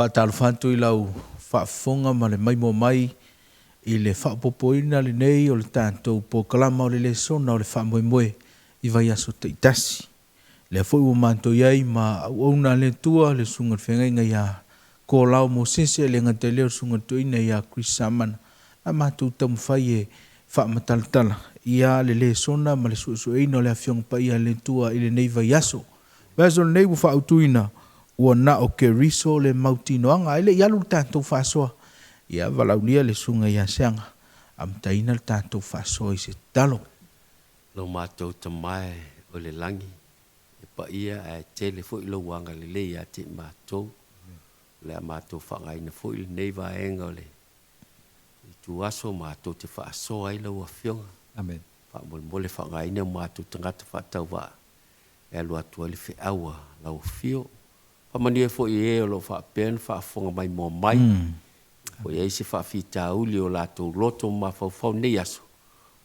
Faatalofa atu i lau faafofoga ma le maimoa mai i le faaopoopoina lenei o le tatou polokalama o le lesona o le faamoemoe i vaiaso taitasi. Lea foi ua matou i ai ma auauna a le Atua, le Susuga i le Feagaiga ia Kolao Mosese, e le gata i lea o le Susuga i le Toeaina ia Chris Samana, a matou taumafai e faamatalatala ia le lesona ma le suesueina o le Afioga Paia a le Atua i lenei vaiaso. Vaiaso lenei ua faautuina, ua na o Keriso le mautinoaga, ae le i alu le tatou faasoa, ia valaaulia le Susuga ia Seaga, amataina le tatou faasoa i se tatalo. Lo matou Tama e o i le lagi, e paia ae tele foi lou agalelei ia te i matou. O le a matou faaaogaina foi lenei vaega o le ituaso matou te faasoa ai lau Afioga. Amen. Faamolemole faaaogaina o matou tagata faatauvaa e alu atu ai le feau a lau Afio. Faamanuia foi i e o lo o faapea ona faafofoga maimoa mai. Po o i ai se faafitauli o latou loto ma mafaufau i lenei aso,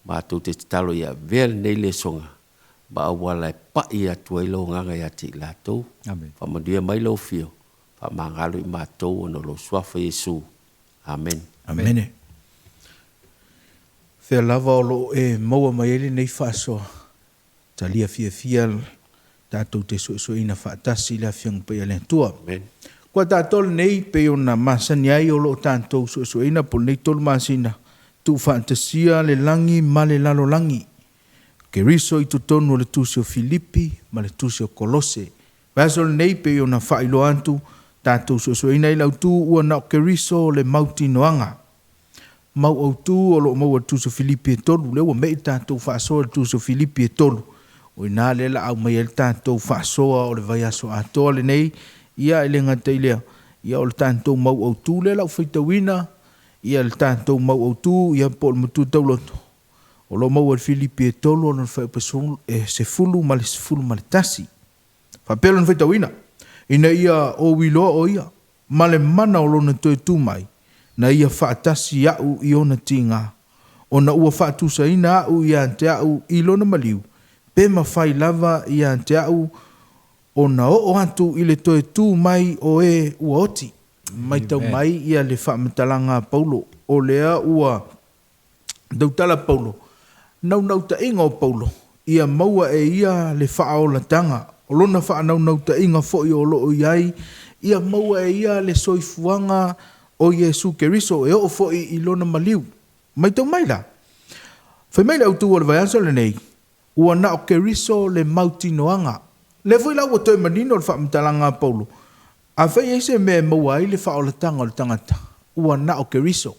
matou te tatalo ia avea lenei lesona ma auala e pai atu ai lou agaga ia te i latou. Amen. Faamanuia mai lau Afio, faamagalo i matou ona o lou suafa Iesu. Amene. Amene. Fea lava o lo o e maua mai ai lenei faasoa, talia fiafia tatou te suesueina faatasi i le Afioga Paia a le Atua. Amen. Kua tatou lenei pei ona masani ai o lo o tatou suesueina po o lenei 3 masina, tuufaatasia le lagi ma le lalolagi. Keriso i totonu o le tusi o Filipi ma le tusi o Kolose. Vaiaso lenei pei ona faailoa atu, tatou suesueina i le autu ua na o Keriso le mautinoaga. Mau autu o lo o maua i le tusi o Filipi e 3, lea ua mei le tatou faasoa i le tusi o Filipi e 3, o i ina lea la aumai ai le tatou faasoa o le vaiaso atoa lenei, ia e le gata i lea, ia o le tatou mau autu lea la ua faitauina, ia le tatou mau autu, ia po o le matua tauloto, o lo o maua i le Filipi e 3 ona le fuaiupu 10 ma le 11. Faapea lona faitauina, ina ia ou iloa o ia, ma le mana o lona toe tu mai, na ia faatasi a'u i ona tiga, ona ua faatusaina a'u ia te a'u i lona maliu, pe mafai lava ia te a'u ona oo atu i le toe tu mai o e ua oti. Matau mai ia le faamatalaga a Paulo, o lea ua tautala Paulo, naunautaiga o Paulo, ia maua e ia le faaolataga, o lona faanaunautaiga foi o lo o i ai, ia maua e ia le soifuaga o Iesu Keriso e oo foi i lona maliu. Matau mai la, fai mai le autu o le vaiaso lenei, ua na o Keriso le mautinoaga. Lea foi la ua toe manino le faamatalaga a Paulo, afai e i ai se mea e maua ai le faaolataga o le tagata, ua na o Keriso.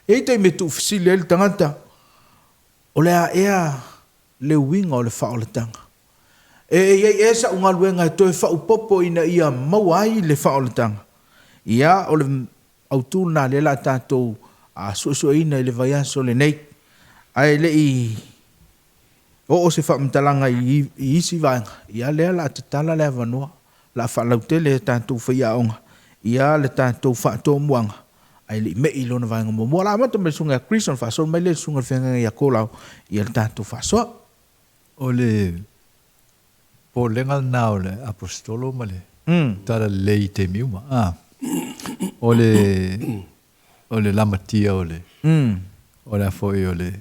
E i ai taimi e tuufesili ai le tagata, o le a ea le uiga o le faaolataga? E i ai ea sa'u galuega e toe faaopoopo ina ia maua ai le faaolataga? Ia, o le autu lena lea o le a tatou suesueina i le vaiaso lenei. Ae le i oo se faamatalaga i isi vaega, ia lea o le a tatala le avanoa, o le a faalautele e tatou faiaoga ia le tatou faatomuaga, ae le i mei i lona vaega muamua. O le a amata mai i le Susuga ia Chris ona faasolo mai lea i le Susuga i le Feagaiga ia Kolau ia le tatou faasoa. O le popolega lena o le Aposetolo ma le Talalelei i taimi uma, a. O le, o le lamatia o le, o le a foi o le,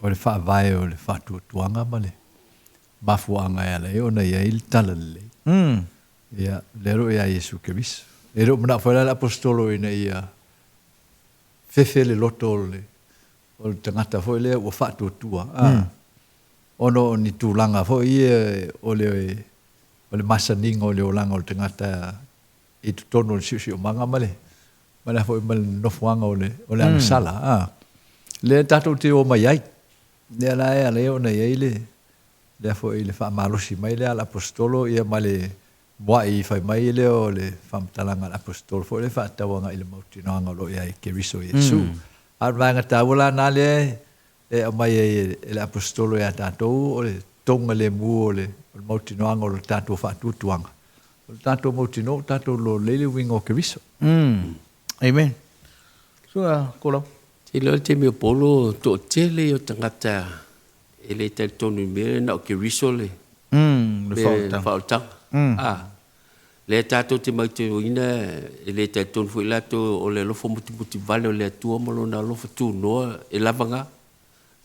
o le faavae o le faatuatuaga ma le mafuaaga e ala ai ona i ai le Talalelei. Ia, lea o lo o ia Iesu Keriso. E le o manao foi la le Aposetolo ina ia fefe le loto o le, o le tagata foi lea ua faatuatua, a, ona o ni tulaga foi ia o le, o le masaniga o le olaga o le tagata i totonu o le siosiomaga ma le, ma le a foi ma le nofoaga o le, o le agasala, a. Lea tatou te o mai ai, lea la e ala ai ona i ai le, lea foi le faamalosi mai lea a le Aposetolo ia ma le mua'i fai mai lea o le faamatalaga a le Aposetolo foi lea e faatatau agai i le mautinoaga o lo o i ai Keriso Iesu. A o le vaega taua la lena lea e aumai ai e le Aposetolo ia tatou o le togalemu o le mautinoaga o le tatou faatuatuaga, o le tatou mautinoa ua tatou iloa lelei le uiga o Keriso. Amen. Susuga Kolau. Te iloa i le taimi o Paulo, toatele ia o tagata e le talitonu i mea na o Keriso le le faaolataga. Lea tatou te matauina e le talitonu foi latou o le alofa mutimuti vale o le Atua ma Lona alofa tunoa e lava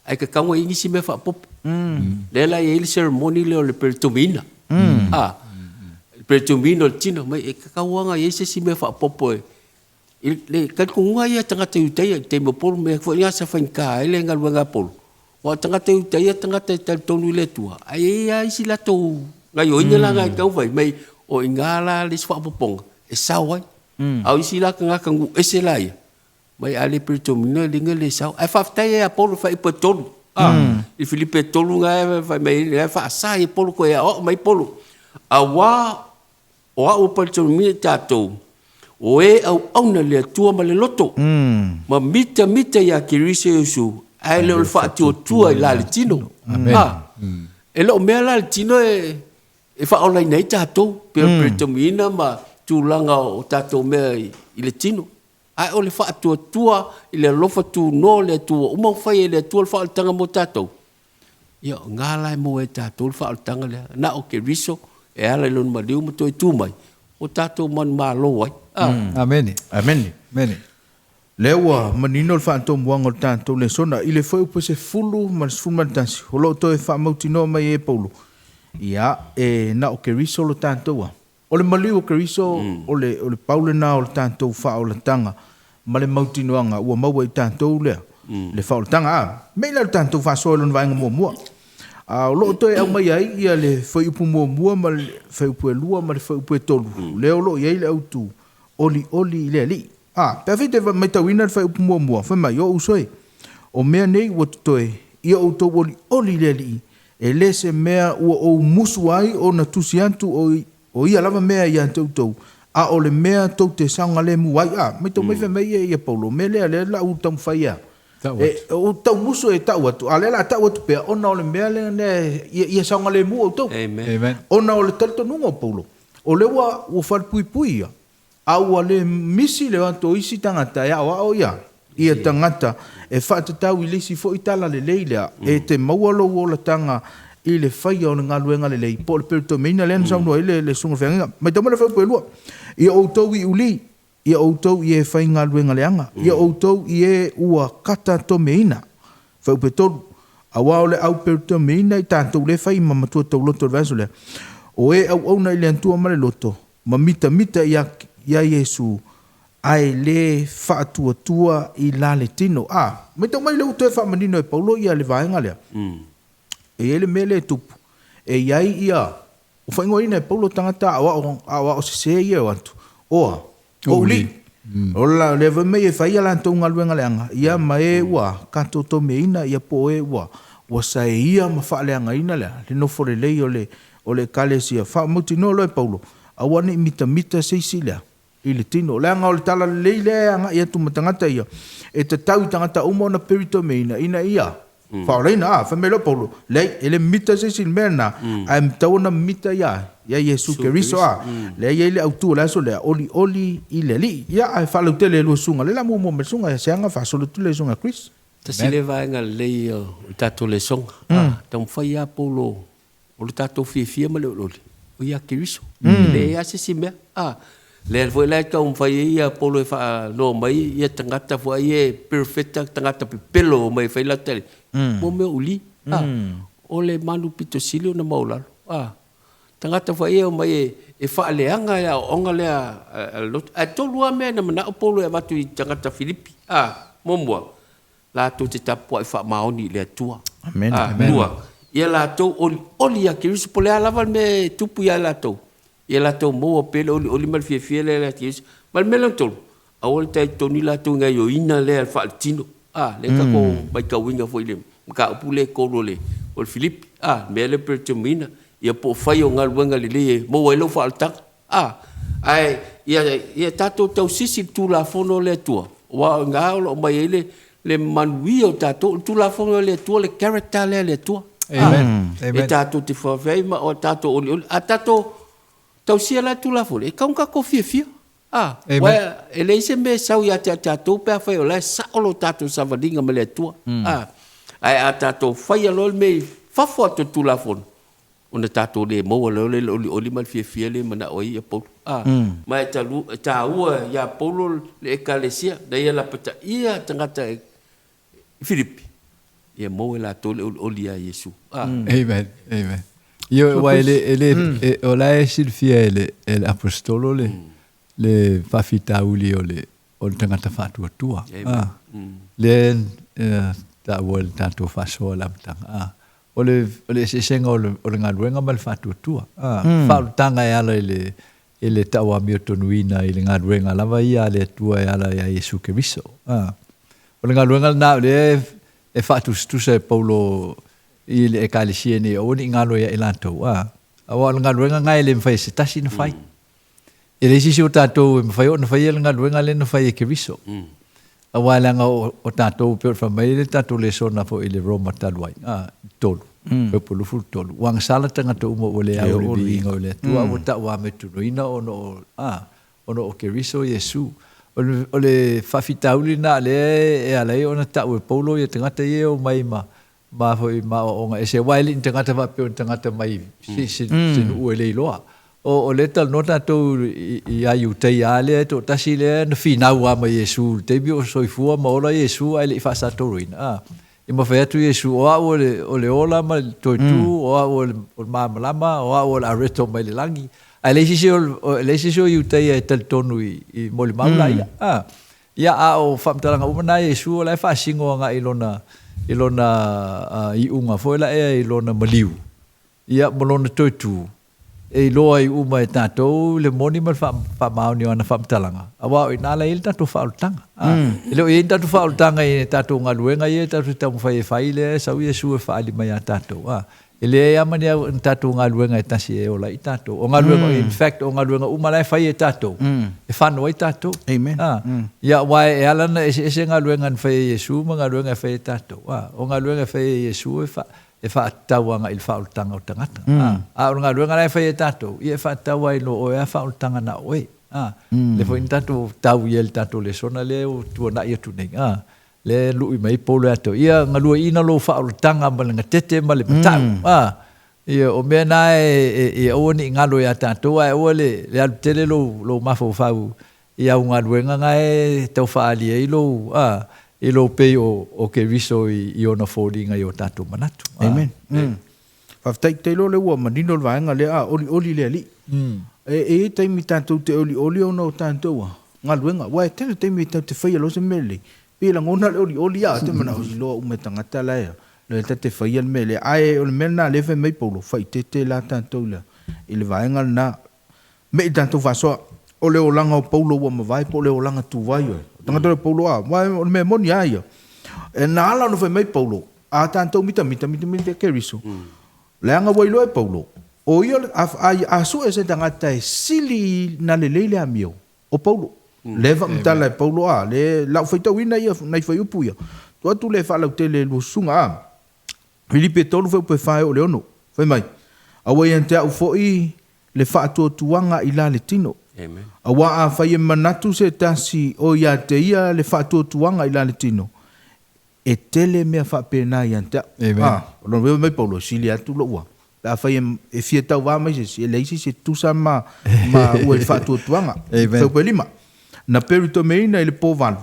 Ae tatau ona i ai nisi mea faaopoopo. Lea la e i ai le ceremony lea o le peritomiina. A, le peritomiina o le tino, mai e tatau lava ona i ai se isi mea faaopoopo e i le talitonuga ia a tagata Iutaia i le taimi o Paulo, mea foi na sa faigata ai le galuega a Paulo, aua o tagata Iutaia o tagata e talitonu i le Atua, ae i ai lava isi latou gaoioiga la na e tatau ona fai, mai o i ina la le isi faaopoopoga e sao ai. A o isi la tagata nuu ese la ia, Mai a le peretomina liga le sao. Ae faafetai ai ia Polo faaipu e tolu. I Filipi e tolu na e fai mai ai, e faasa ai e Polo toe aoao mai Polo. Aua o au e peretomina i tatou, o e auauna i le Atua ma le loto, ma mitamita ia Keriso Iesu, ae le o le faatuatua i la le tino. E le o mea la le tino e faaolaina ai tatou, pe o le peretomiina ma tulaga o tatou mea i le tino. Ae o le faatuatua i le alofa tunoa o le Atua ua uma ona fai e le Atua le faaolataga mo tatou, ia o i ina la e maua ai e tatou le faaolataga lea, na o Keriso e ala i Lona maliu ma toe tu mai, ua tatou manumalo ai. Amene. Amene. Amene. Lea ua manino le faatomuaga o le tatou lesona i le fuaiupu e 10 ma le 11, o lo o toe faamautinoa mai ai e Paulo, ia, e na o Keriso lo tatou a. O le maliu o Keriso, o le, o le pau lena o le tatou faaolataga ma le mautinoaga ua maua i tatou lea, le faaolataga. A mei la le tatou faasoa i lona vaega muamua. A o lo o toe aumaia ai ia le fuaiupu muamua ma le fuaiupu e lua ma le fuaiupu e tolu, lea o lo o i ai le autu, olioli i le Alii. A, pe afai e te matauina le fuaiupu muamua, fai mai, o uso e, o mea nei ua totoe, ia outou olioli i le Alii, E le se mea ua ou musu ai ona tusi atu o ia lava mea ia te outou, a o le mea tou te saogalemu ai. A, matau mai fai mai ia ia Paulo, o mea lea lea la u taumafai a e ou tau musu e tau atu, a lea la tau atu pea ona o le mea lea ia saogalemu outou. Amen. Ona o le talitonuga o Paulo, o lea ua falepuipui ia, A ua le misi le o atu o isi tagata e aoao ia ia tagata e faatatau i le isi foi tala lelei lea e te maua lou olataga i le faia o le galuega lelei po o le peritomeina lea na saunoa ai le Susuga i le Feagaiga. Matau mai le fuaiupu e lua, Ia outou i uli, ia outou i e faigaluega leaga, ia outou i e ua kata tomeina. Fuaiupu e tolu, Aua o le au peritomeina i tatou lea e fai ma matua tauloto i le vaiaso lea, o e auauna i le Atua ma le loto, ma mitamita ia ia Iesu, ae le faatuatua i la le tino. A, matau mai lea ua toe faamanino e Paulo ia le vaega lea. E i ai le mea lea e tupu, e i ai ia, ua faaigoaina e Paulo tagata aoao, aoao sese ia e o atu, oa, o uli. O la, lea foi mea e fai a latou galuega leaga, ia ma e ua katotomeina, ia po o e ua, ua saeia ma faaleagaina le, le nofo lelei o le, o le Ekalesia. Faamautinoa loa e Paulo, aua ne i mitamita se isi lea i le tino. Leaga o le talalelei lea e agai atu ma tagata ia, e tatau i tagata uma ona peritomeina ina ia faaolaina. A, fai mai loa Paulo, leai, e le mita se isi i le mea lena, ae tatau ona mita ia, ia Iesu Keriso. A, lea e i ai le autu o le aso lea, olioli i le Alii. Ia, ae faalautele e lua susuga, lea o le a muamua mai le susuga ia Seaga faasolo atu le susuga Chris. Tasi lea vaega lelei o le tatou lesona. A, taumafai lava Paulo O le tatou fiafia ma le olioli, o ia Keriso. E leai lava se isi mea. A, lea foi la e taumafai ai ia Polo e faanoa mai ia tagata foi ia e perofeta tagata pepelo omai e fai latou tali, mo mea uli. A, o le manu pito sili ona maualalo. A, tagata foi ia e omai e faaleaga le aoaoga lea a le lotu. Ae tolu lava mea na manao Polo e avatu i tagata Filipi. A, muamua, latou te tapuai faamaoni i le Atua. Amen. A, lua, ia latou olioli ia Keriso, po o le a lava le mea e tupu ia latou, ia latou maua pea le olioli ma le fiafia lea ia Keriso. Ma le mea lona tolu, aua le talitonu latou i gaoioiga lea faaletino. A, lea tatou matauina foi i le mataupu lea e tolu o le Filipi, a, le mea lea peritomiina, ia po o fai o galuega lelei e maua ai lau faaolataga. A, ae ia, ia tatou tausisi i le Tulafono a le Atua, aua o i ina o lo o aumai ai le, le manuia o tatou. O le Tulafono a le Atua, le character lea a le Atua. Amen. A, Amen. e tatou te faafeai ma o tatou olioli. A tatou tausia la le Tulafono, e tatau ona tatou fiafia. A, Amen. aua e leai se mea e sau ia te tatou pe afai o la e sao lo tatou savaliga ma le Atua. A, ae a tatou faia loa le mea i fafo atu o le Tulafono, Ona tatou le maua loa lea i le olioli ma le fiafia lea e manao ai Paulo. A, ma e talu, e taua ia Paulo le Ekalesia, na ia lapataia tagata i Filipi, ia maua e latou le olioli ia Iesu. A. Amen. Amen. Ioe, aua e le, e le, e, o la e silafia e le, e le Aposetolo le, le faafitauli o le, o le tagata faatuatua. A, lea e taua i le tatou faasoa i le amataga. A, o le, o le eseesega o le, o le galuega ma le faatuatua. A, faaolataga e ala i le, i le tauamiotonuina i le galuega lava ia a le Atua e ala ia Iesu Keriso. A, o le galuega lena o lea e faatusatusa e Paulo i le Ekalesia nei, aua ne i galo ia i latou. A, aua o le galuega lena e le mafai e se tasi ona fai. E leai se isi o tatou e mafai ona faia le galuega lea na fai e Keriso. Aua leaga o tatou, pei ona fai mai le tatou lesona foi i le Roma talu ai, a, 3, fuaiupu 23, ua agasala tagata uma ua le ao i le viiga o le Atua, a ua tauametonuina ona o, a, ona o Keriso Iesu. O le faafitauli lena lea e ala ai ona tau e Paulo ia tagata ia e omai ma ma foi ma aoaoga ese, aua e le i ni tagata faapea o ni tagata mai se, se, se nuu e le iloa. O, o lea e talanoa tatou ia Iutaia lava lea e toatasi lea na finau lava ma Iesu i le taimi o soifua ma ola Iesu ae le i faasatoloina. A, i ma fai atu Iesu, o au o le, o le ola ma le toetu, o au o le, o le malamalama, o au o le areto mai le lagi. Ae leai se isi o, leai se isi o Iutaia e talitonu i, i molimau laia. A, Ia, a o faamatalaga uma na a Iesu, o la e faasino agai i lona, i lona iuga foi la ea i lona maliu, ia, ma lona toe tu, e iloa ai uma e tatou le moni ma le faamaoni o ana faamatalaga, aua o i ina la e i ai le tatou faaolataga. A, e le o i ai ni tatou faaolataga i tatou galuega ia tatou te taumafai e fai, lea e sau Iesu e faaali mai ia tatou. A, E leai lava ma ni au, ni tatou galuega e tasi e ola ai tatou. O galuega, in fact, o galuega uma la e fai e tatou, e whano ai tatou. Amen. Ah. Ia, aua e ala ona eseese galuega na fai e Iesu ma galuega e fai e tatou. Ah, o galuega e fai e Iesu e wha, e whaatatau agai i le faaolataga o tagata. Ah, a o le galuega la e fai e tatou, ia e whaatatau ai lo oe a faaolataga na oe. Ah, le foi ni tatou tau ia i le tatou lesona lea ua tuanai atu nei. Ah, Lea e lui mai ai Paulo ia te au, Ia galueaiina lou faaolataga ma le gatete ma le matau. A, ia, o mea na e aua ne i galo ia tatou, ae aua le alu tele lou, lou mafaufau i au galuega na e tau faaali ai lou, a, i lou pei o, o Keriso i, i ona foliga i o tatou manatu. A. Amen. Faafetai, te iloa o lea ua manino le vaega lea, a, olioli le Alii. E, e i ai taimi tatou te olioli ona o tatou a, galuega. Aua e tele taimi tatou te faia loa se mea lelei, pei e lagona le olioli a, te manao iloa uma e tagata la e, la e te faia le mea lea. Ae o le mea lena lea e fai mai Paulo, faaitete la tatou i le, i le vaega lena. Mei tatou faasoa, o le olaga o Paulo ua mavae po o le olaga tuai oe. O tagata lea o Paulo a, aua o le mea moni a ia. E na ala ona fai mai Paulo, a tatou mitamita, mitamita ia Keriso, leaga ua iloa e Paulo, o ia a, a, a sue se tagata e sili na lelei le amio, o Paulo. Lea e faamatala e Paulo a, le lau faitauina ia nai fuaiupu ia, tuu atu le faalautele e lua susuga a. Filipi e 3 fuaiupu e 4 e oo i le 6, fai mai, Aua ia te au foi le faatuatuaga i la le tino. Aua afai e manatu se tasi o ia te ia le faatuatuaga i la le tino, e tele mea faapena ia te au. A, o lona uiga mai Paulo, e sili atu lou a. Pe afai e fia tauva mai se isi, e leai se isi e tutusa ma ma ua i le faatuatuaga. Fuaiupu e 5, Na peritomeina i le po valu,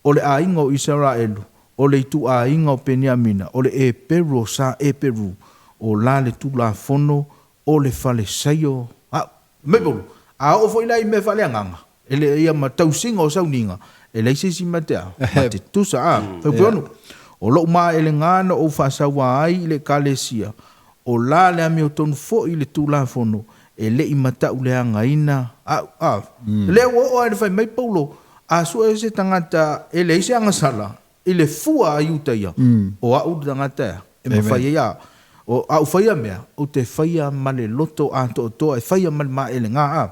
o le aiga o Isaraelu, o le ituaiga o Peniamina, o le Eperu o sa Eperu, o la le Tulafono o le Falesaio au. Mai Paulo, a oo foi la i mea faaleagaga, e le ia ma tausiga o sauniga, e leai se isi ma te a, ma te tusa, a, Faupeonu, o lou maelega na ou faasaua ai i le Ekalesia, o la le amiotonu foi i le Tulafono, e le i matauleagaina au, a. Lea ua oo lava ina fai mai Paulo, a sue se tagata e leai se agasala i le fua a Iuta ia, o au le tagata ea, e mafai ai a, o au faia mea, ou te faia ma le loto atoatoa, e faia ma le maelega, a.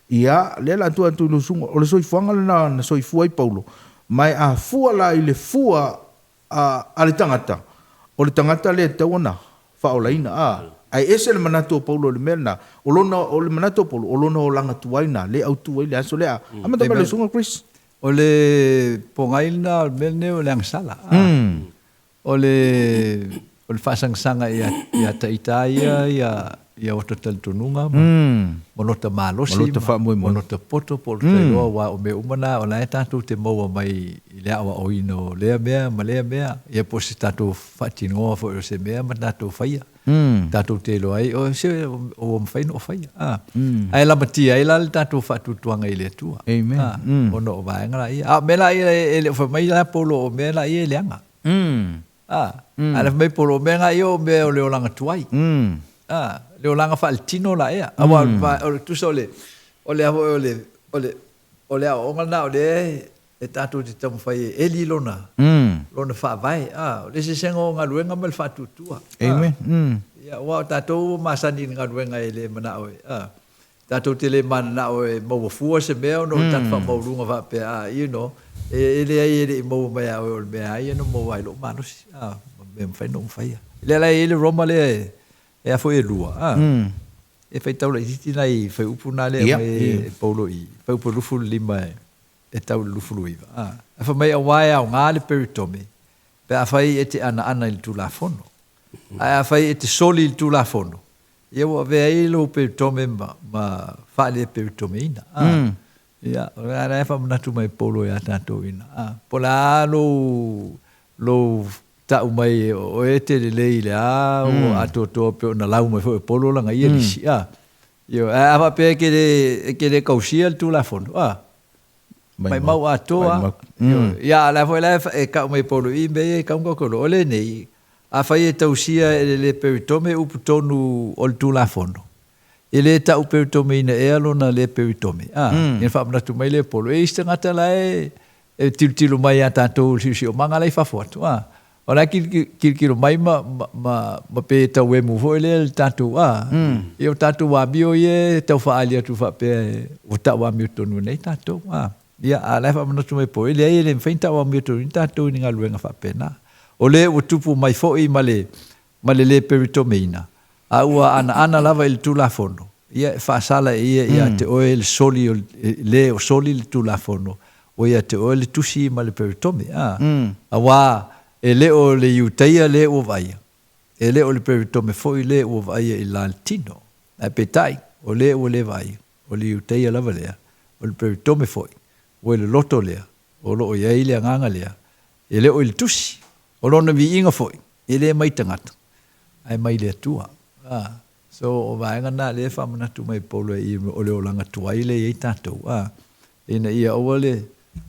Ia, lea la atu atu i lou susuga, o le soifuaga lena na soifua ai Paulo, ma e a fua la i le fua a, a le tagata, o le tagata lea e tatau ona faaolaina, a. Ae ese le manatu o Paulo i le mea lena, o lona, o le manatu o Paulo, o lona olaga tuai lena, lea e autu ai le aso lea. Amata mai lau susuga Chris. O le pogai lena o le mea lenei o le agasala. O le. o le faasagasāga ia ia taʻita ia ia ia oto talitonuga ma ma lota malosi Ma lota ma faamoemoe. lota poto po o lota iloa aua o mea uma na o la e tatou te maua mai i le aoaoina o lea mea ma lea mea ia po o se tatou faatinoa foi o se mea ma tatou faia tatou te iloa ai o se ua mafai ona ou faia a ae lamatia ai la le tatou faatuatuaga i le Atua. Amen. A ona o vaega laia a o mea laia e le o fai mai la Paulo o mea laia e leaga. A ae le fai mai Paulo o mea laia o mea o le olaga tuai. A le olaga faaletino la ea aua o le tusa o le o le a foi o le o le o le aoaoga lena o lea e tatou te taumafai e eli lona lona faavae a o le eseesega o galuega ma le faatuatua. Amen. Ia aua o tatou ua masani i le galuega e le manao e a tatou te le mananao e maua fua se mea ona o le tatou faamaualuga faapea a you know e leai e le i maua mai ia oe o le mea lava ia na maua ai lou malosi a ma mea e mafai ona ou faia. Lea la e i ai le Roma lea e e a foi e lua a e faitau laitiiti nai fuaiupu na lea e aumai e Paulo i fuaiupu 25 e tau i le 29 a. Ae fai mai auā e aoga le peritome pe afai e te anaana i le Tulafono. Ae afai e te soli i le Tulafono, ia ua avea ai lou peritome ma, ma faale-peritomeina. A. Ia, o le ala e faamanatu mai e Paulo ia tatou ina, a, po o le a lou, lou tau mai o oe e te lelei i le a, ua atoatoa pei ona lau mai foi e Paulo lana ia lisi, a. Ioe, ae a faapea e te le, e te le tausia le Tulafono, a, maimau atoa lava. Ioe. Ia, a o le a foi la e tau mai e Paulo i mea ia e tatau ona tatou iloa, o lenei, afai e tausia e le le peritome upu tonu o le Tulafono, E le tau peritomeina ea lona le peritome? A, ia ona faamanatu mai lea e Polo, e i ai isi tagata la e e tilotilo mai ia tatou i le siosiomaga la e i fafo atu, a, o la e tilotilo mai ma, ma, ma pei e tau emu foi lea le tatou, a, ia o tatou amio ia e tau faaali atu faapea ua tau amiotonu nei tatou, a. Ia, a o la e faamanatu mai e Polo, e leai e le mafai ona tau amiotonu tatou i ni galuega faapena. O le ua tupu mai foi ma le ma le lē peritomeina, a ua anaana lava i le Tulafono, ia e faasala e ia ia te oe le soli o le o soli le Tulafono, ua ia te oe le tusi ma le peritome. A, auā e le o le Iutaia lē ua vaaia, e le o le peritome foi lē ua vaaia i la le tino, ae peitai, o lē ua le vaaia, o le Iutaia lava lea, o le peritome foi, ua i le loto lea, o lo o i ai le agaga lea, e le o i le tusi. O lona viiga foi, e le mai tagata, ae mai le Atua. A, so o vaega na lea e faamanatu mai e Paulo i o le olaga tuai lea e i ai tatou, a, ina ia aua le,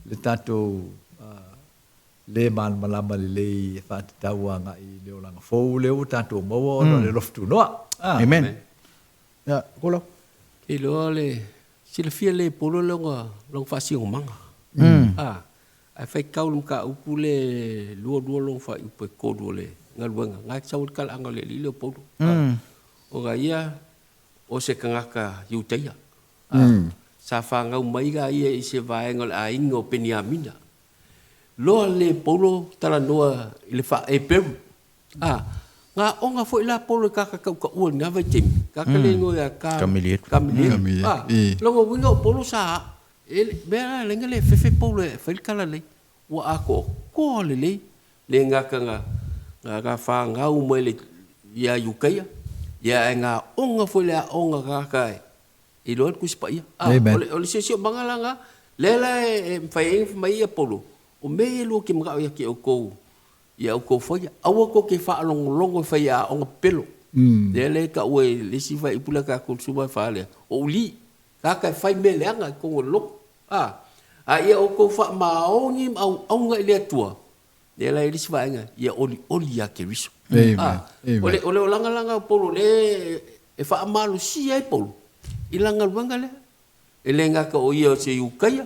le tatou a, le malamalama lelei e faatatau agai i le olaga fou lea ua tatou maua ona o le alofa tunoa. A. Amen. Ia, Kola. Te iloa le silafia lelei e Paulo lona, lona faasinomaga. A, Ae faitau le mataupu le 22 lona faaiupu e 3 o le galuega, na e sau ai le talaaga o le alii lea o Paulo. Ona ia o se tagata Iutaia. Sa fanau mai la ia i se vaega o le aiga o Peniamina. Loa le Paulo talanoa i le faa-Eperu. Na aoga foi la Paulo i tagata tautaua i lena vaitaimi, tagata le igoa ia Kamelielu. Kamelielu. Lona uiga o Paulo sa E le mea la lea le fefe Paulo e fai le tala lelei, ua atoatoa lelei le gata na na fanau mai le ia Iutaia, ia ae na aoga foi le aoga tagata e iloa le Tusi Paia. A, Amen. o le o le siosiomaga la na, lea la e mafai ai ona fai mai ia Paulo, o mea ia e lua ou te manao ia te outou ia outou faia, aua tou te faalogologo i faiaoga pepelo. Lea la e taua i le isi fuaiupu lea a tatou le Susuga e Fa lea, o uli. Tagata e fai mea leaga i totonu o le lotu. A, a ia outou faamaoni ma auauna i le Atua, lea la e i ai le isi vaega, ia olioli ia Keriso. Amen. A, o le, o le olaga la lena o Paulo lea e faamalosia ai Paulo i lana galuega lea. E le gata o ia o se Iutaia,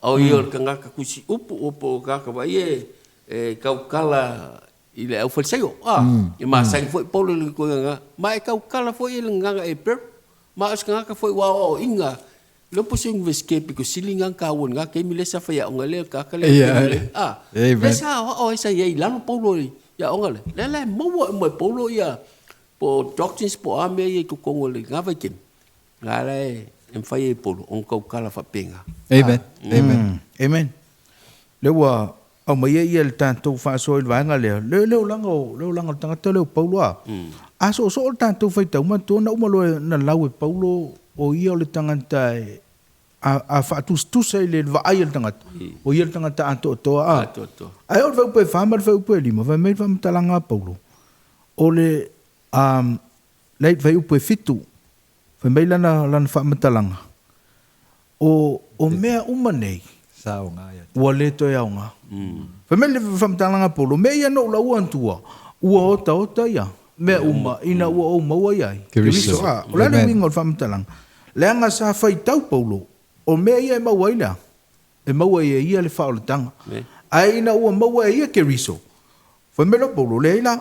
a o ia o le tagata tusi upu, o po o le tagata foi ia e tautala i le aufalesaio. A, e masani foi Paulo i le tulaga, ma e tautala foi i le gagana Eperu. Ma o se tagata foi ua aoaoina le po o se Iunivesite pito sili lena ona taua i lena taimi lea sa faiaoga ai le tagata lea Ia, taimi lea. A, amen. lea sa aoao ai sa i ai i lalo Paulo i aoga lea. Lea la e maua uma e Paulo ia po o doctrines po o a mea ia i totonu o lena vaitaimi. Na la e mafai ai e Paulo ona tautala faapena. Amen. Amen. Amen. Lea ua aumaia ia le tatou faasoa i le vaega lea, le le olaga o le olaga o le tagata lea o Paulo a. A soosoo le tatou faitau, manatua na uma loa na lau e Paulo o ia o le tagata e a faatusatusa i le vaai a le tagata, o ia le tagata atoatoa a. Ae oo i le fuaiupu e 4 ma le fuaiupu e 5, fai mai le faamatalaga a Paulo, o le a, la i le fuaiupu e 7, fai mai lana lana faamatalaga, o o mea uma nei, ua le toe aoga. Fai mai le faamatalaga a Paulo, o mea ia na ou lauina atua, ua otaota ia mea uma ina ua ou maua ia ai Keriso. A o le a le uiga o le faamatalaga? Leaga sa faitau Paulo, o mea ia e maua ai le a? E maua ai e ia le faaolataga. Ae ina ua maua e ia Keriso, fai mai loa Paulo, leai la,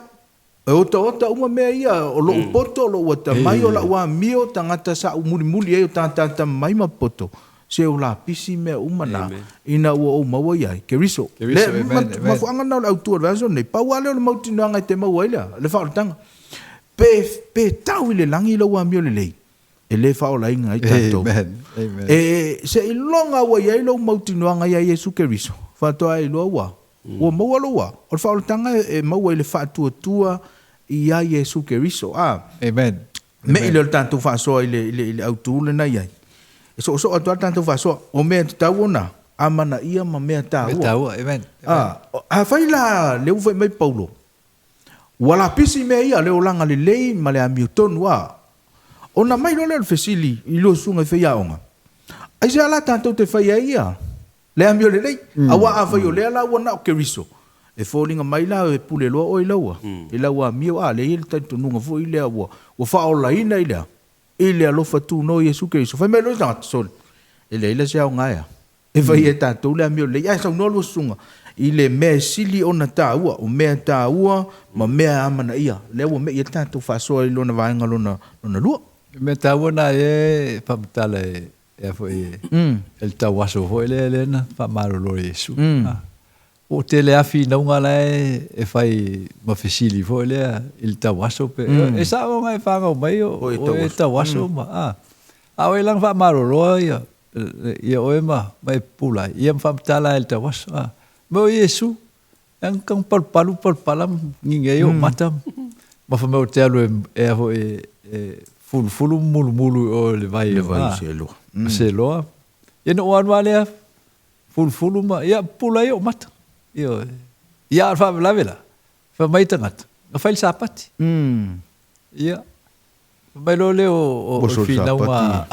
E otaota uma mea ia, o lou poto, o lou atamai, o lau amio, tagata sa ou mulimuli ai, o tagata atamamai ma poto, se o lapisi mea uma na, ina ua ou maua i ai Keriso. Le mafuaaga lena o le autu o le vaiaso lenei, pau lava lea o le mautinoaga e te maua ai le faaolataga. Pe, pe tau i le lagi lou amio lelei, e le faaolaina ai tatou. E, seiloga ua i ai lou mautinoaga ia Iesu Keriso, faatoa e iloa ua, ua maua lou a. O le faaolataga e maua i le faatuatua ia Iesu Keriso. A. Amen. Me'i lea o le tatou faasoa i le, i le, i le autu lena i ai. E soosoo atu lava le tatou faasoa. O mea e tatau ona amanaia ma mea taua. Mea taua, amen. A, afai la lea ua fai mai Paulo, Ua lapisi mea ia, le olaga lelei ma le amiotonu a. Ona mai loa lea o le fesili i lua susuga i faiaoga, Aisea la tatou te fai ai ia le amio lelei? Aua afai o lea la ua na o Keriso, e foliga mai la e pule loa oe i lau i lau amio a, lea e i ai le talitonuga foi lea ua ua faaolaina i le a? I le alofa tunoa o Iesu Keriso. Fai mai loa le tagata, Sole, e leai la se aoga e a? E fai e tatou le amio lelei. Ae saunoa lua susuga i le mea e sili ona taua, o mea taua ma mea e amanaia, lea ua me'i ai le tatou faasoa i lona vaega lona lona lua. O mea taua na e faamatala e a foi e le tauaso foi lea lea na faamalolo e Iesu. Ua ou tele lava finauga la e fai ma fesili foi lea i le tauaso pe e sao ona e fanau mai o e tauaso ma a. A o e lana faamalolo ia ia oe ma ma e pupula ai, ia ma faamatala ai i le tauaso. A, ma o Iesu, e ana kang palupalu palupala ma gigi ai ou mata, ma fai mai ou te alu e, e a foi e, e fulufulu ma mulumulu i o i le vai, Le vai o Seloa. O Seloa. Ia na ou alu lava lea, fulufulu ma, ia pupula ai ou mata. Ioe. Ia a o le faalavelave la, fai mai tagata, na fai le Sapati. Ia, fai mai loa lea o le finauga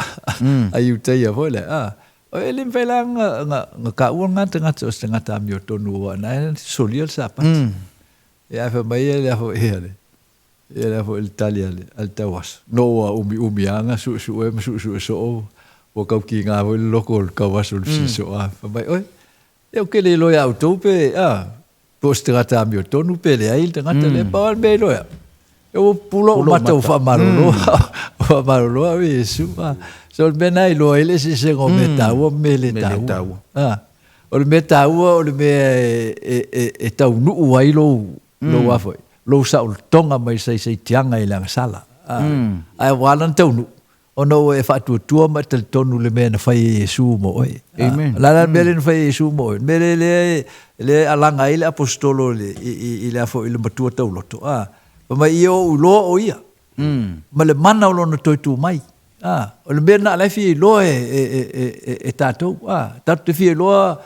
a Iutaia foi lea, a, e le mafai la ona taua lena tagata o se tagata amiotonu aua o lena e solia le Sapati. Ia ae fai mai le foi ia le, ia le foi le tali a le tauaso, no ua umiumi lava ona suesue ma suesue soo, ua tau kiga foi le loko o le tauaso i le fesisoa. Fai mai, oi, ia ou te le iloa ia outou pe, a, Po o se tagata amiotonu pe leai le tagata lea, pau lava le mea e iloa, e ua pupula ou mata ua faamalolo, ua faamalolo au e Iesu. So o le mea lena e iloa ai le eseesega o mea taua ma mea le taua. O le mea taua o le mea e taunuu ai lou, lou a foi, lou saolotoga mai saisaitiaga i le agasala. Ae ua ala ona taunuu, Ona ua e faatuatua ma e talitonu i le mea na fai e Iesu mo oe. Amen. O le a la le mea lea na fai e Iesu mo oe? Le mea lea lea lea e alaga ai le aposetolo i le i le a foi i le matua tauloto, a, fai mai ia ou iloa o ia, ma le mana o lona toe tu mai. A, o le mea lena o la e fia iloa e e e e e tatou, a, tatou te fia iloa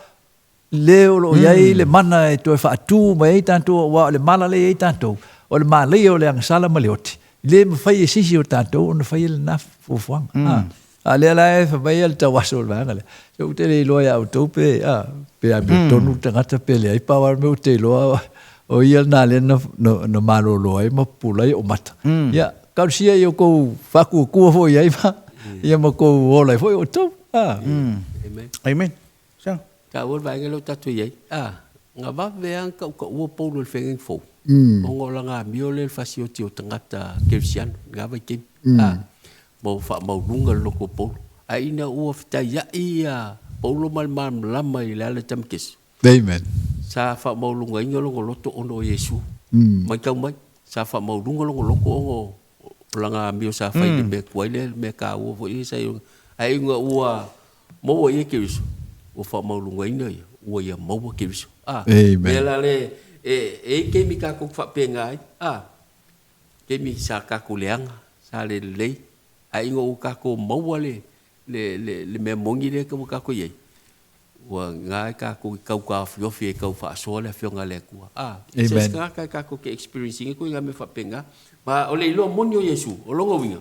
le o lo o i ai le mana e toe faatu mai ai tatou aua o le mala lea e i ai tatou, o le malaia o le agasala ma le oti, e le mafai e se isi o tatou ona faia lena fuafuaga. A, a o lea la e fai mai le tauaso o le vaega lea, se ou te le iloa ia outou pe, a, pe amiotonu le tagata pe leai, pau lava le mea ou te iloa o ia lena lea na, na, na malolo ai ma pupula ai ou mata. Ia, talosia ia outou faakuakua foi i ai ma, ia ma outou ola ai foi outou. A. Amen. Amen. Sa. Taua le vaega lea ua tatou i ai. A, na vave lava ona tautaua Paulo i le feagaiga fou, ona o lana amio lea i le fasioti o tagata kerisiano i lena vaitaimi, a, ma ua faamaualuga le loto o Paulo. Ae ina ua fetaiai ia Paulo ma le malamalama i le ala i Tamakesi, Amen. sa faamaualugaina lona loto ona o Iesu. Matau mai, sa faamaualuga lona loto ona o lana amio sa fai i le mea tuai lea, le mea taua foi lea sa i ai. Ae ina ua Maua ia Keriso, ua faamaualugaina ia, ua ia maua Keriso. A, Amen. Mea la le, e, e i taimi tatou te faapena ai. A, taimi sa tatou leaga, sa le lelei, ae ina ua tatou maua le, le, le, le mea moni lea ua tatou i ai, ua na e tatou te tau taofiofi ai e tau faasoa le Afioga a le Atua. A, Amen. Se se tagata e tatou te experience ina ituaiga mea faapena. Ma o le iloa moni o Iesu, o lona uiga,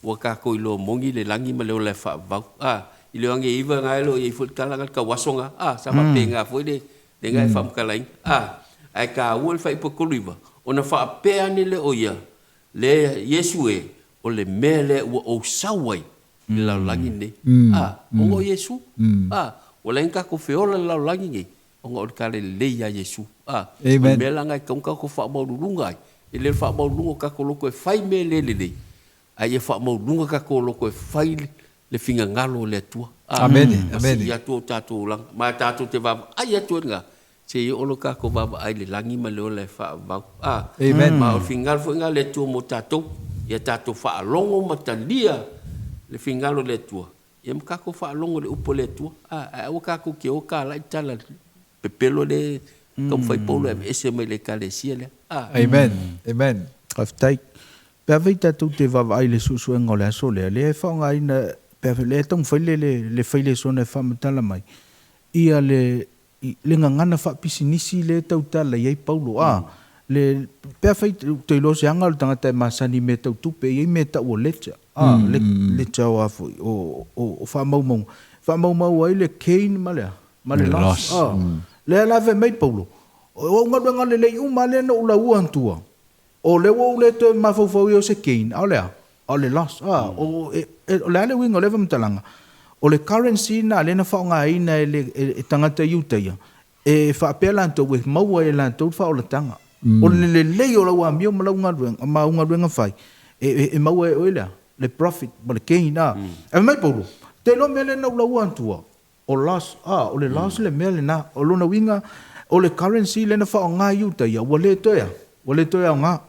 Ua tatou iloa moni le lagi ma le ola e faavavau. A, i le age iva na e le o i ai foi le tala na le tauaso na. A, sa faapena foi le, le na e faamatalaina. A, ae taua le faaipu e 39, ona faapea ane lea o ia, le Iesu e, o le mea lea ua ou sau ai i le lalolagi lenei. A, ona o Iesu. A, ua leai ni tatou feola i le lalolagi lenei, ona o le tala lelei ia Iesu. A, o le mea la na e tatau ona tatou faamaualuluga ai, e le o le faamaualuluga o tatou loto e fai mea le lelei, Ae ia faamaualuga tatou loto e fai le finagalo o le Atua. Amene. Ma sii atu o tatou olaga. Ma tatou te vaavaai atu ai i lena, seia oo lo tatou vaavaai i le lagi ma le ola e faavavau. Amen. Ma o le finagalo foi lena o le Atua mo tatou, ia tatou faalogo ma talia le finagalo o le Atua, ia ma tatou faalogo i le upu a le Atua. Ae aua tatou te o talai tala pepelo le taumafai Paulo e aveese mai le Ekalesia lea. Amen. Amen. Faafetai. Pe afai tatou te vaavaai i le suesuega o le aso lea, lea e faaaogaina, pe afai, lea e taumafai le, le, le failesona e faamatala mai, ia le, le gagana faapisinisi lea e tautala i ai Paulo. A, le, pe afai, ou te iloa o se aga o le tagata e masani i mea tau tupe, e i ai mea e tau o ledger, a, le, ledger o a foi, o, o, o faamaumauga, faamaumau ai le gain ma le a? Ma le loss. A, lea la fai mai Paulo, o au galuega lelei uma lava lea na ou laua atua, O lea ua ou le toe mafaufau i o se gain, a o le a? A o le loss. A, o, e, e, o le a le uiga o lea faamatalaga? O le currency lena lea na faaaogaina e le, e, e tagata Iutaia, e faapea latou e maua ai e latou le faaolataga. O le lelei o lau amio ma lau galuega, ma au galuega fai, e, e, e maua e oe le a? Le profit ma le gain, a. Ae fai mai Paulo, Te iloa mea lea na ou laua atua, O loss, a, o le loss le mea lena. O lona uiga, o le currency lea na faaaoga i uta ia, ua le toe a? Ua le toe aoga.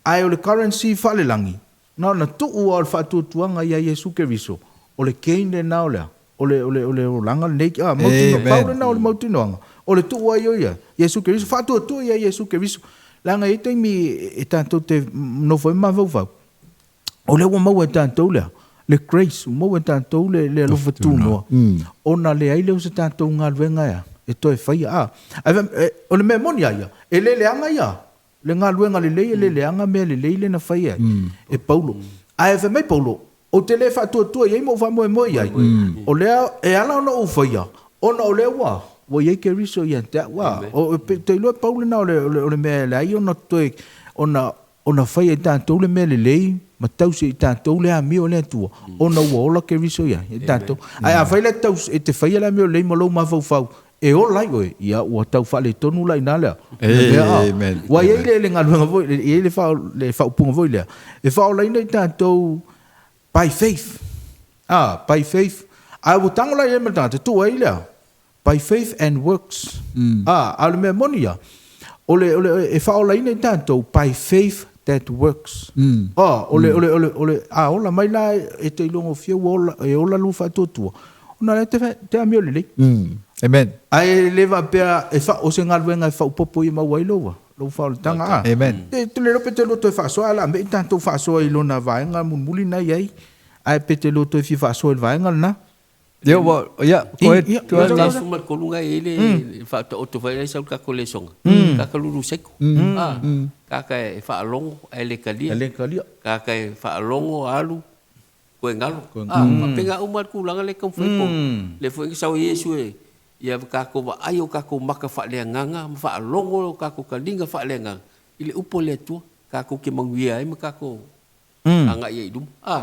Ae o le currency faalelagi, na ona tuu lava o le faatuatuaga ia Iesu Keriso, o le gain lena o le a? O le, o le, o le olaga lenei, a, mautinoa, pau lena o le mautinoaga, o le tuu ai o ia Iesu Keriso, faatuatua ia Iesu Keriso. Leaga e i ai taimi e tatou te nofo ai ma mafaufau, o lea ua maua e tatou le a? Le grace, ua maua e tatou le, le alofa tunoa, ona leai lea o se tatou galuega e a? E toe faia. A, ae, e, o le mea moni lava ia, e le leaga ia le galuega lelei, e le leaga mea lelei lea na faia e, e Paulo. Ae fai mai Paulo, ou te le faatuatua i ai ma ou faamoemoe i ai, o lea e ala ona ou faia, ona o lea ua, ua i ai Keriso ia te au. A, o, ou te iloa e pau lena o le, o le, o le mea e leai ona toe, ona, Ona fai e tatou le mea lelei ma tausi e tatou le amio a le Atua, ona ua ola Keriso ia tatou. Ae afai la e te faia le amio lelei ma lou mafaufau e ola ai oe, ia ua tau faaletonu la i ina le mea. Ua i ai le galuega foi, e i ai le faaupuga foi lea, e faaolaina i tatou by faith. By faith. Ae ua tago la i ai ma le tagata, tuu ai lea, By faith and works. A, a o le mea moni ia, o le, o le, e faaolaina i tatou by faith that works. A, o le, o le, o le, o le, a ola mai la e te iloagofie ua ola, e ola lou faatuatua, ona o lea e te, te amio lelei. Amen. Ae le faapea e fa, o se galuega e faaopoopo ia maua ai lou, lou faaolataga. A, Amen. te, te le iloa pe te lua toe faasoa, ae o le a mei tatou faasoa i lona vaega mulimuli na i ai, ae pe te lua toe fia faasoa i le vaega lena. Ia ua, ia, go ahead. Ia, Go ahead, Le Lars. 13 na e i ai le faataoto foi lea sau le tatou lesoga, kaka lulu seiko. A, kaka e faalogo ae le talia. E le talia. Kaka e faalogo alu koe galo. A, faapena uma le tulaga lea e taumafai po. Lea foi na sau ai Iesu e ia tatou vaai o tatou maka faaleagaga ma faalogo o tatou taliga faaleagaga i le upu a le Atua, tatou te manuia ai ma tatou agai ai i luma. A.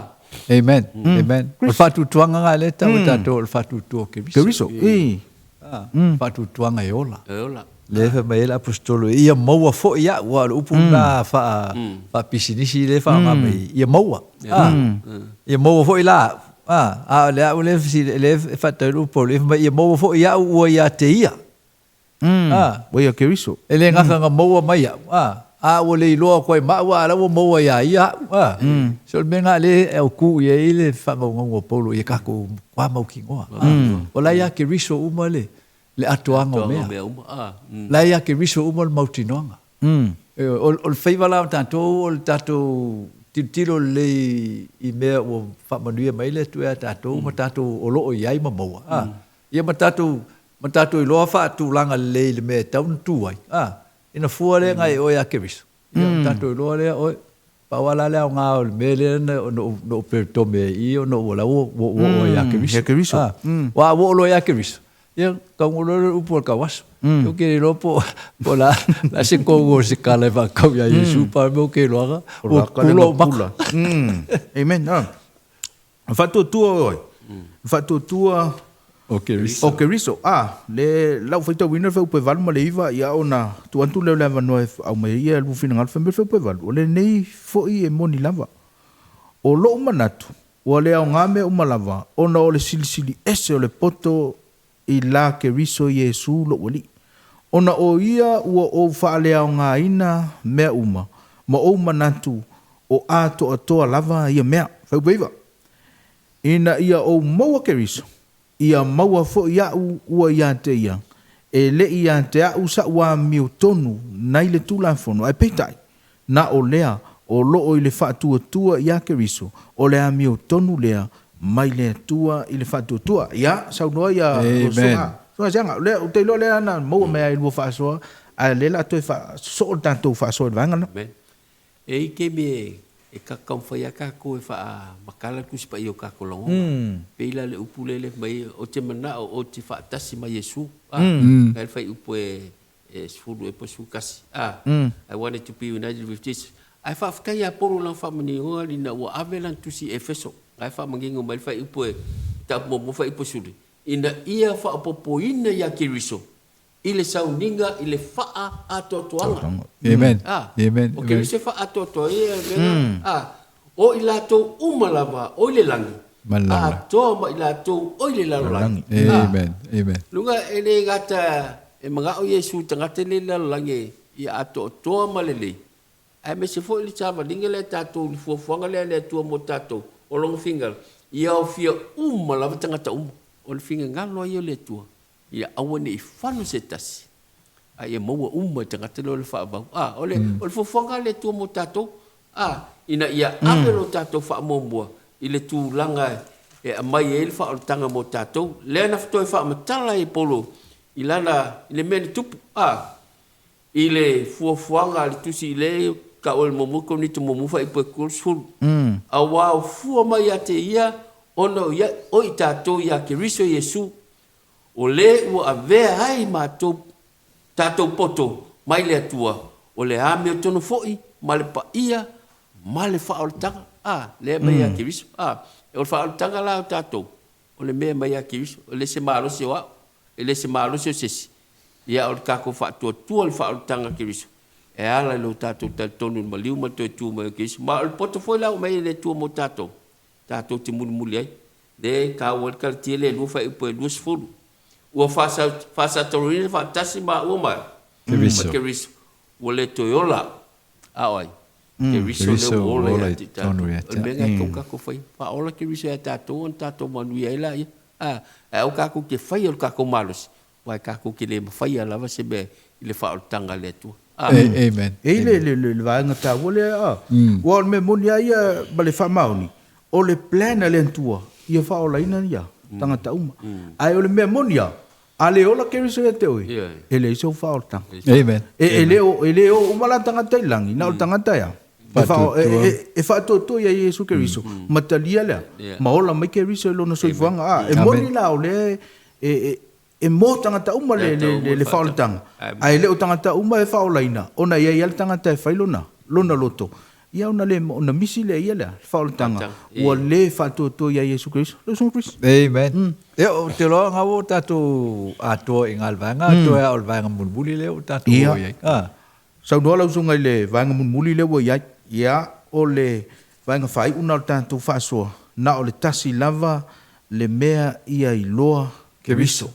Amen. Amen. O le faatuatuaga lena lea e tau e tatou o le faatuatua o Keriso. Keriso, i. A, faatuatuaga e ola. E ola. Lea e fai mai ai le Aposetolo, ia maua foi au, aua o le upu lena faa, faapisinisi lea e faaaoga mai, ia maua. A, ia maua foi la au. A, a o le au lea e fesili, lea e faatau ai le upu Paulo, ia fai mai, ia maua foi au ua ia te ia. A. Ua ia Keriso. E le gata na maua mai au, a, a ua le iloa atu ai ma au, a o la ua maua iā ia au, a. So o le mea lena lea e autu i ai le faagaugauga o Paulo ia tatou matua mautinoa, a. O la ia Keriso uma le, Le atoaga o mea. Mea uma. Ah. La e ia Keriso uma le mautinoaga. Ioe, o le faiva la o tatou o le tatou tilotilo lelei i mea ua faamanuia mai ai le Atua ia tatou ma tatou o lo o i ai ma maua, a, ia ma tatou, ma tatou iloa faatulaga lelei i le mea e tatau ona tu ai, a, ina fua lea na e oe ia Keriso, ia ona tatou iloa lea, oi, pau lava la le aoga o le mea lea na ou peretome ai i i ona ua la ua ou oo ai ia Keriso, a, aua a ua oo loa ia Keriso, Ia, tau loa lea o le upu a le tauaso. Ou te le iloa po o le a se tonu o se tala e faatatau ia Iesu, pau le mea ou te iloaga, ua pula ou maka. Amen. Faatuatua oe. Faatuatua o Keriso. O Keriso. Ah, le lau faitauina le fuaiupu e 8 ma le 9, ia ona tuu atu lea o le avanoa e aumai ai ia lua finagalo. Fai mai le fuaiupu e 8, o lenei foi e moni lava. O lou manatu, Ua le aoga mea uma lava, ona o le silisili ese o le poto i la Keriso Iesu lou Alii. Ona o Ia ua ou faaleaogaina mea uma, ma ou manatu o atoatoa lava ia mea. Fuaiupu 9. Ina ia ou maua Keriso, ia maua foi a'u ua ia te ia, e le i ia te a'u sa'u amio tonu nai le Tulafono, ae peitai, na o lea o lo'o i le faatuatua iā Keriso, o le amio tonu lea mai le Atua i le faatuatua. Ia, saunoa ia Amen. Susuga Siaga, o lea, ou te iloa lea na maua mai lava i lua faasoa, ae o lea o le a toe faasosoo le tatou faasoa i le vaega lena. Amen. E i ai taimi e taumafai lava tatou e faamatala le Tusi Paia o tatou lagona. Pei la le upu lea e fai mai ai, ou te manao ou te faatasi ma Iesu. A, na e le fuaiupu e 10 ea po o 11. A, I wanted to be united with Jesus. Ae faafetai ia Paulo i lana faamaninoga ina ua ave lana tusi i Efeso. Na e faamanino mai le fuaiupu e mataupu muamua fuaiupu e 10, ina ia faaopoopoina ia Keriso i le sauniga i le faaatoatoaga. Amen. A, Amen. o Keriso e faaatoatoa ai ia mea na. A, o i latou uma lava o i le lagi, Ma le lalolagi. atoa ma i latou o i le lalolagi. A, Amen. Amen. luga e le gata e manao Iesu i tagata le i le lalolagi ia atoatoa ma lelei, aemaise foi le savaliga lea a tatou i le fuafuaga lea a le Atua mo tatou, o Lona finagalo, ia aofia uma lava tagata uma. O le finagalo lava ia o le Atua, Ia aua ne i fano se tasi, a ia maua uma e tagata lea o le faavau. A, o le, o le fuafuaga a le Atua mo tatou, a, ina ia ave lo tatou faamuamua i le tulaga e aumai ai le faaolataga mo tatou. Lea na toe faamatala ai e Paulo i lana, i le mea na tupu, a, i le fuafuaga a le Tusi i le tau o le muamua Korinito muamua faaipu e 30. Aua o fua mai ia te ia ona o ia, o i tatou ia Keriso Iesu, O le ua avea ai matou tatou poto mai le Atua, o le amiotonu foi ma le paia ma le faaolataga, a, lea mai ia Keriso. A, o le faaolataga la o tatou, o le mea mai ia Keriso, e le se malosi o au, e le se malosi o se isi, ia o le tatou faatuatua i le faaolataga a Keriso, e ala i lo tatou talitonu i le maliu ma le toe tu mai o Keriso. Ma o le poto foi la ua aumai e le Atua mo tatou, tatou te mulimuli ai. Lea e taua ai le Kalatia le lua faaiupu e 20. Ua faasatauina faatasi maua ma Keriso. Keriso. Ua le toe ola au, a o ai? Keriso lea ua ola ia te tatou. O le mea lena e tatau ona tatou faia. Faaola Keriso ia tatou ona tatou manuia ai laia. A, ae aua tatou te faia lo tatou malosi, aua e tatou te le mafaia lava se mea i le faaolataga a le Atua. Amen. E i ai le vaega taua lea, aua o le mea moni lava ia ma le faamaoni, o le plan a le Atua ia faaolaina ia tagata uma. Ae o le mea moni lava, a le ola Keriso ia te oe, e leai sou faaolataga. Amen. E le o uma la tagata i le lagi, na o le tagata e a? E faatuatua ia Iesu Keriso, ma talia lea, ma ola mai Keriso i lona soifuaga. E moni la o lea e mo tagata uma le faaolataga, ae le o tagata uma e faaolaina, ona e i ai lava le tagata e fai lona lona loto, ia ona le ona misi lea ia lea faaolataga ua le faatuatua ia Iesu Keriso. Lau Susuga Chris. Amen. Ia, ou te iloa na ua tatou atoa i ina i le vaega atoa lava o le vaega mulimuli lea ua tatou oo i ai. Ia. Saunoa lau susuga i le vaega mulimuli lea ua i ai. Ia, o le vaega faaiu na o le tatou faasoa, na o le tasi lava le mea ia iloa Keriso.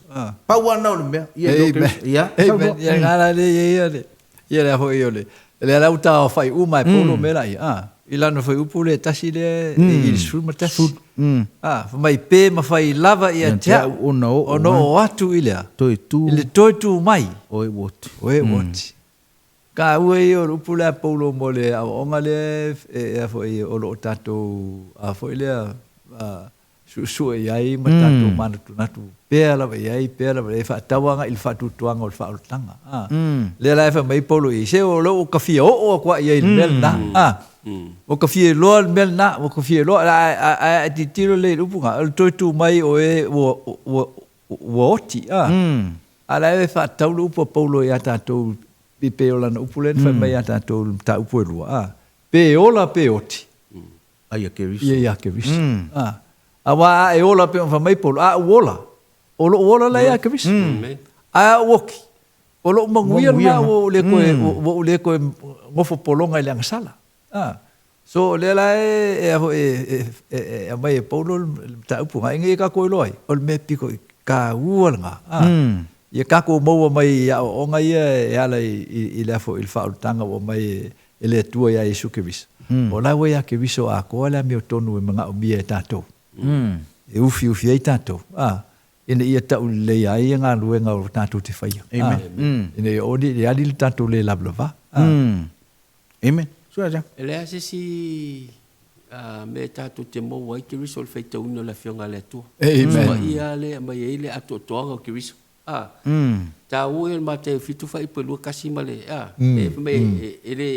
Pau lava na o le mea ia iloa Keriso. Ia, saunoa. Amen. Ia, na la lea i ai le, ia lea foi o le, lea la ua taofai uma e Paulo mea la ia, i lana fuaiupu lea e tasi lea i le 11. A, fai mai pe mafai lava ia te a'u ona oo ona oo atu i le a? Toe tu. I le toe tu mai. O e ua oti. O e ua oti. Taua ia o le upu lea a Paulo mo le aoaoga lea e a foi o lo o tatou a foi lea suesue i ai ma tatou manatunatu pea lava i ai, pea lava i ai, faatau agai i le faatuatuaga o le faaolataga. A, lea la e fai mai ai Paulo i i, se o lea ua ta fia oo atu i ai i le mea lena. A, ua ta fia iloa le mea lena, ua ta fia iloa, ae a e tilotilo lelei i le upu lena, o le toe tu mai o e ua, ua, ua oti. A, a o la e faatatau le upu a Paulo ia tatou E pei o lana upu lea na fai mai ia tatou i le mataupu e lua, a, pe ola pe oti, Ai ia Keriso. Ia ia Keriso. A, aua a e ola pei ona fai mai Paulo, a ou ola, o lou ola la ia Keriso. Ae a ou oti, o lou manuia lena ua ou le toe, ua ou le toe nofo pologa i le agasala. A, so o lea la e, a foi, e aumai e Paulo le mataupu lena, ina ia tatou iloa ai, o le mea pito i taua lena, a, ia tatou maua mai i aoaoga ia e ala i le a foi, i le faaolataga ua aumai e le Atua ia Iesu Keriso. O la ua ia Keriso atoa le amiotonu e manaomia e tatou, e ufiufi ai tatou, a, ina ia tauleleia ai galuega o tatou te faia, a, ina ia aua ne i ali le tatou le lavalava. A. Amen. Sua ja. E leai se isi mea tatou te maua ai Keriso o le faitauina o le Afioga a le Atua. Amen. Paia lea e aumai ai le atoatoaga o Keriso. A, taua ia o le Mataio 7 fuaiupu e 21 ma le, a, e fai mai e le,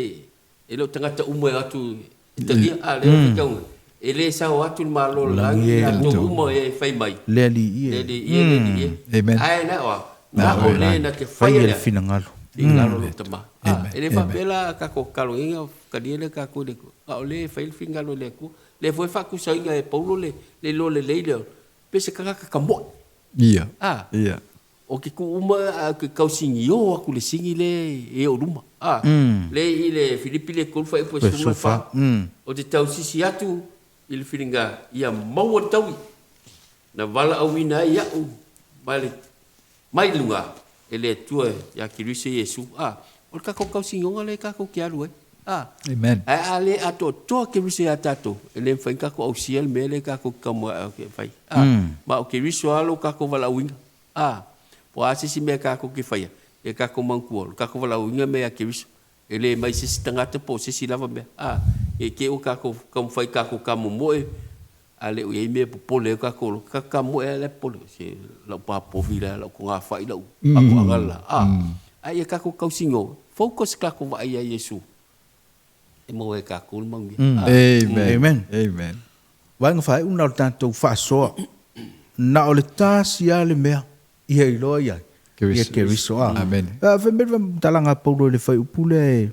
e le o tagata uma e o atu e talia, a, lea e faitauina, e le sao atu le Malo o le lagi i latou uma e fai mai, Le Alii e. Le Alii e, le Alii e. Amen. Ae na o a? Na o le na te faia le le finagalo. Finagalo o lou Tama. A, e le faapea la a tatou tataloina talia lea tatou i le Atua. A o lea e fai le finagalo e le Atua. Lea foi e faatusaina e Paulo le le iloa lelei lea, pe se tagata tamoe. Ia. A. Ia. Ou te tuu uma ae ou te tau sigio atu le sini lea e oo i luma. A. Lea i le Filipi le 3 fuaiupu e 14. Ou te tausisi atu i le filiga ia maua le taui na valaauina ai au mai le mai luga e le Atua ia Keriso Iesu. A, o le tatou tausigioga lea tatou te alu ai. A, Amen. Ae a le atoatoa Keriso ia tatou, e le mafai ona tatou ausia le mea lea tatou te taumamae e fai. A, ma o Keriso lava lo tatou valaauina. A, po o a se isi mea tatou te faia, ia tatou manatua, o le tatou valaauina mea ia Keriso. E le mai se isi tagata po o se isi lava mea. A, ne i te i ua tatou taumafai tatou tamomoe, a le o i ai mea e popole ai o tatou loto. Tatou tamomoe lava la e popole, se lau papovi la, lau togafai, lau atoaga la. A, a ia tatou tausiga, focus tatou vaai ia Iesu e maua ai e tatou le manuia. Amen. Amen. Amen. Vaega faaiu na o le tatou faasoa, na o le tasi lava le mea ia iloa i ai, ia Keriso. A, Amen. Fai mai le faamatalaga a Paulo i le fuaiupu lea e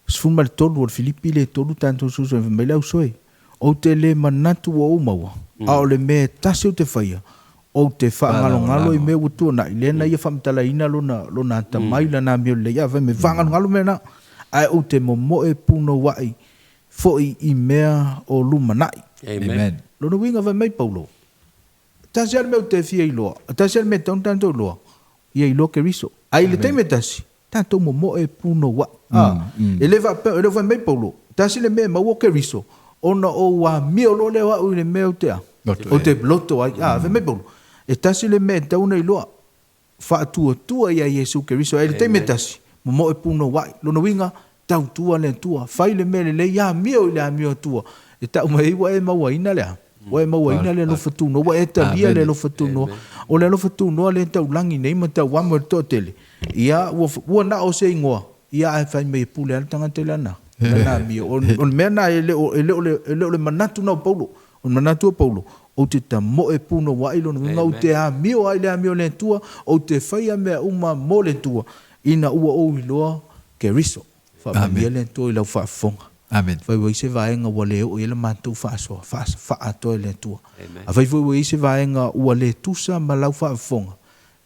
13 o le Filipi le 3 tatou susu fai mai le ausoe, ou te le manatu ua ou maua, a o le mea e tasi ou te faia, ou te faagalogalo i mea ua tuanai, lea na ia faamatalaina lona, lona atamai, lana amio lelei, a fai mai, faagalogalo mea na, ae ou te momoe punouai foi i mea o lumanai. Amen. Lona uiga fai mai Paulo, tasi lava le mea ou te fia iloa, tasi lava le mea e tatau ona tatou iloa, ia iloa Keriso. Ae i le taimi e tasi, tatou momoe punouai. A, e le faapea, e le o fai mai Paulo, tasi le mea e maua o Keriso, ona ou amio loa lea o au i le mea ou te a, ou te loto ai. A, fai mai Paulo, e tasi le mea e tatau ona iloa, faatuatua ia Iesu Keriso. Ae i le taimi e tasi, momoe punouai. Lona uiga, tautua le Atua, fai le mea lelei, amio i le amio Atua, e tau mai ai ua e mauaina le a? Ua e mauaina le alofa tunoa, ua e talia le alofa tunoa. O le alofa tunoa lea e taulagi nei ma tauamo e le toatele, ia, ua, ua na o se igoa, ia ae fai mai e pule lava le tagata i lana, lana amio. O, o le mea lena e le o, e le o le, e le o le manatu lena o Paulo. O le manatu o Paulo, ou te tamoe punouai lona uiga, ou te amio ai i le amio a le Atua, ou te faia mea uma mo le Atua, ina ua ou iloa Keriso. Faamanuia le Atua i lau faafofoga. Amen. Afai ua i ai se vaega ua le oo i ai la matou faasoa, faaatoa e le Atua. Afai foi ua i ai se vaega ua le tusa ma lau faafofoga,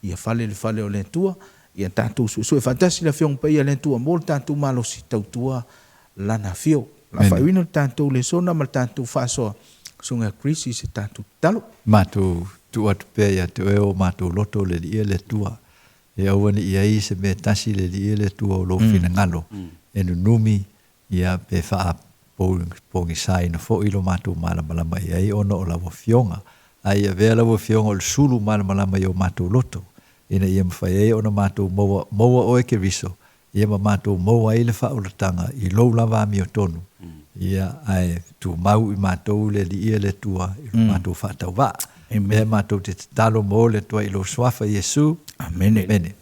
ia fale le fale o le Atua, ia tatou suesue faatasi le Afioga Paia a le Atua mo le tatou malosi tautua Lana Afio. O le a faaiuina le tatou lesona ma le tatou faasoa Susuga ia Chris i se tatou tatalo. Matou tuu atu pea ia te oe o matou loto le Alii e le Atua, e aua ne i ai se mea tasi le Alii e le Atua o lou finagalo e nunumi ia pe faa pogisaina foi lo matou malamalama i ai ona o lau Afioga, a ia avea lau Afioga o le sulu malamalama i o matou loto, ina ia mafai ai ona matou maua, maua oe Keriso, ia ma matou maua ai le faaolataga i lou lava amiotonu, ia, ae tumau i matou le Alii le Atua i lo matou faatauvaa. Mea matou te tatalo mo le Atua i lou suafa Iesu. Amene. Amene.